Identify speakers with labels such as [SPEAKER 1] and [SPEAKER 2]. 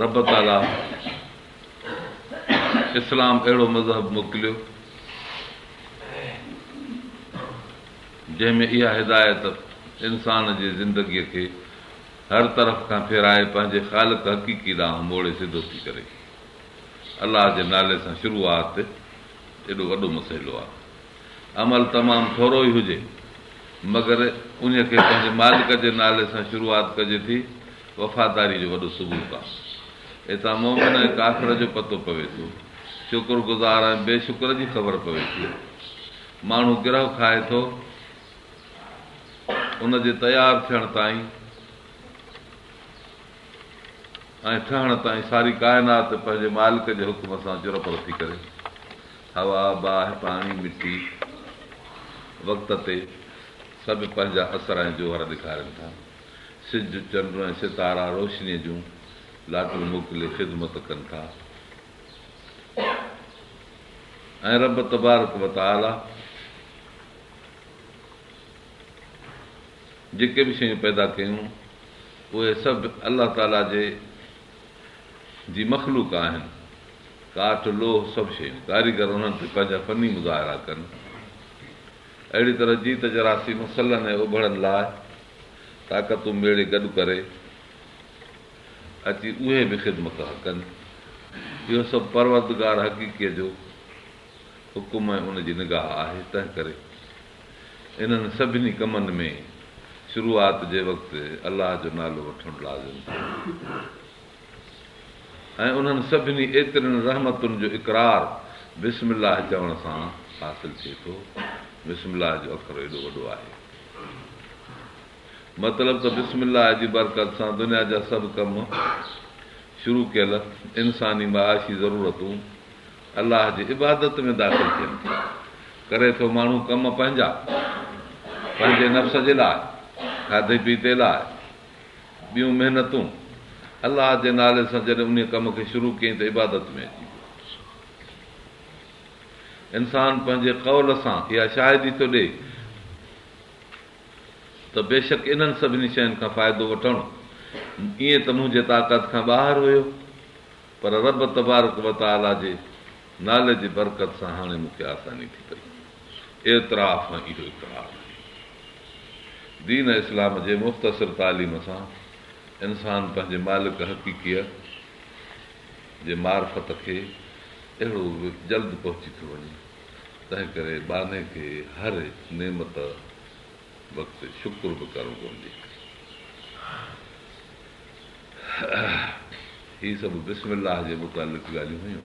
[SPEAKER 1] رب تعاليٰ اسلام اهڙو مذهب موڪليو جنهن ۾ اها هدايت انسان جي زندگيء کي هر طرف کان ڦيرائي پنهنجي خالق حقيقي ڏانهن موڙي سڌو ٿي ڪري. الله جي نالي سان شروعات ايڏو وڏو مسئلو آهي. عمل تمام ٿورو ئي هجي، مگر انهيء کي پنهنجي مالڪ جي نالي سان شروعات ڪجي ٿي، وفاداري جو وڏو ثبوت آهي. اتان مؤمن ۽ ڪافر جو پتو پوي ٿو. شڪر گذار ۽ بي شڪر جي خبر پوي ٿي. ماڻهو گرهه کائي ٿو، ان جي تيار ٿيڻ تائين ۽ ٺهڻ تائين ساري ڪائنات پنهنجي مالڪ جي حڪم سان چرپر ٿي ڪري. هوا، باهه، پاڻي، مٽي وقت تي سڀ پنهنجا اثر ۽ جوهر ڏيکارين ٿا. سج، چنڊ ۽ ستارا روشنيء جون لاٽون موڪلي خدمت ڪن ٿا ۽ رب تبارڪ و تعاليٰ جيڪي به شيون پيدا ڪيون اهي سڀ الله تعاليٰ جي جي مخلوق آهن. ڪاٺ، لوهه سڀ شيون. ڪاريگر انهن تي پنهنجا فني مظاهرا ڪن. اهڙي طرح جيت جراثيم سلن ۽ اوڀڙن لاء طاقتون ميڙي گڏ ڪري اچي اهي به خدمت ٿا ڪن. اهو سڀ پروردگار حقيقيء جو حڪم ۽ ان جي نگاهه آهي، تنهنڪري انهن سڀني ڪمن ۾ شروعات جي وقت الله جو نالو وٺڻ لازم ٿيو ۽ انهن سڀني ايترين رحمتن جو اقرار بسم الله چوڻ سان حاصل ٿئي ٿو. بسم الله جو اکر ايڏو وڏو آهي. مطلب ته بسم الله جي برڪت سان دنيا جا سڀ ڪم شروع ڪيل انساني معاشي ضرورتون الله جي عبادت ۾ داخل ٿين ٿيون. ڪري ٿو ماڻهو ڪم پنهنجا، پنهنجي نفس جي لاء، کاڌي پيتي لاء، ٻيون محنتون، الله جي نالي سان جڏهن انهيء ڪم کي شروع ڪيائين ته عبادت ۾ اچي ويو. انسان پنهنجي قول سان اها شاهدي ٿو ڏئي ته بيشڪ انهن سڀني شين کان فائدو وٺڻ ائين ته منهنجي طاقت کان ٻاهر هيو، پر رب تبارڪ و تعاليٰ جي نالي جي برڪت سان هاڻي مون کي آساني ٿي پئي. اعتراف ۽ اهو اقرار آهي. دين اسلام جي مختصر تعليم سان انسان پنهنجي مالڪ حقيقيء جي معرفت کي اهڙو جلد پهچي ٿو وڃي، تنهنڪري ٻانهي کي هر نعمت وقت شڪر به ڪرڻ گهرجي. هي سڀ بسم الله جي متعلق ڳالهيون هيون.